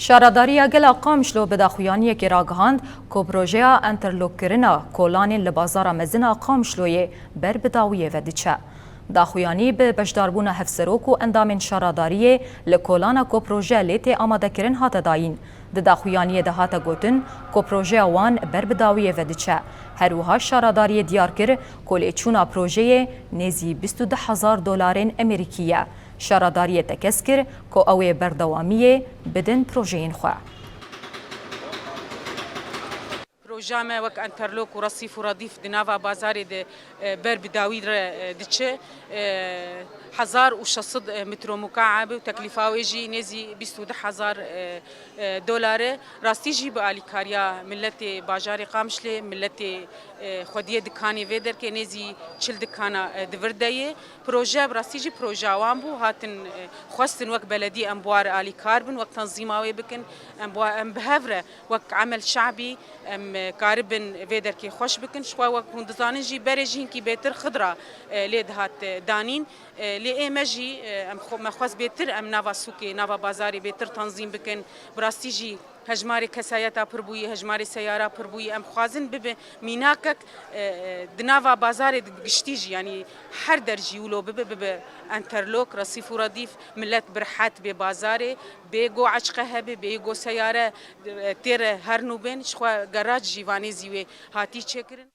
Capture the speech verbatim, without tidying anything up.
Şaredariya Gel a Qamişlo bi daxuyaniyekê ragihand ku projeya enterlokkirina kolanên li bazara mezin a Qamişloyê ber bi dawiyê ve diçe. Daxuyanî bi beşdarbûna hevserok û endamên şaredariyê li kolana ku proje lê tê amadekirin hate dayîn. Di daxuyaniyê de hate gotin ku projeya wan ber bi dawiyê ve diçe. Her wiha şaredariyê diyar kir ku lêçûna projeyê nêzî bîst û du hezar dolarên Amerîkî ye. Şaredariyê tekez kir ku ew ê berdewamiyê bidin projeyên xwe. Proja me wek enterlok û resîf û redîf di nava bazarê de, e, ber bi dawî re, e, diçe. E, hezar û şeş sed, e, metro mukaeb û teklîfa wê jî nêzî bîst û du hezar, e, e, dolar e. Rastî jî bi alîkariya miletê bajarê Qamişlê, miletê, e, xwediyê dikanê vê derkê nêzî çil dikana, e, di vir de ye. Proje bi rastî jî projeya wan bû, hatin, e, xwestin wek beledî em bi wan re alîkar bin, wek tenzîma wê bikin, em bi wa-, em bi hev re wek emel şabî em, e, karibin vê derkê xweş bikin. Ji xwe wek hûn dizanin jî berê jî hinkî bêtir xidra, e, lê dihat, e, danîn. E, lê ê me jî, e, em xwe, me xwest bêtir em nava sûkê, nava bazarê bêtir tenzîm bikin. Bi rastî jî hejmarê kesayeta pir bûyî, hejmarê seyara pir bûyî. Em xwazin bibe mînakek, e, e, di nava bazarê de bi giştî jî, yanî her der jî wilo bibe, bibe enterlok, resîf û redîf, milet bi rehet bê bazarê, bê go eçqe hebe, bê go seyare, e, têre her nû bên. Ji xwe gerac jî vanê zî wê hatî çêkirin.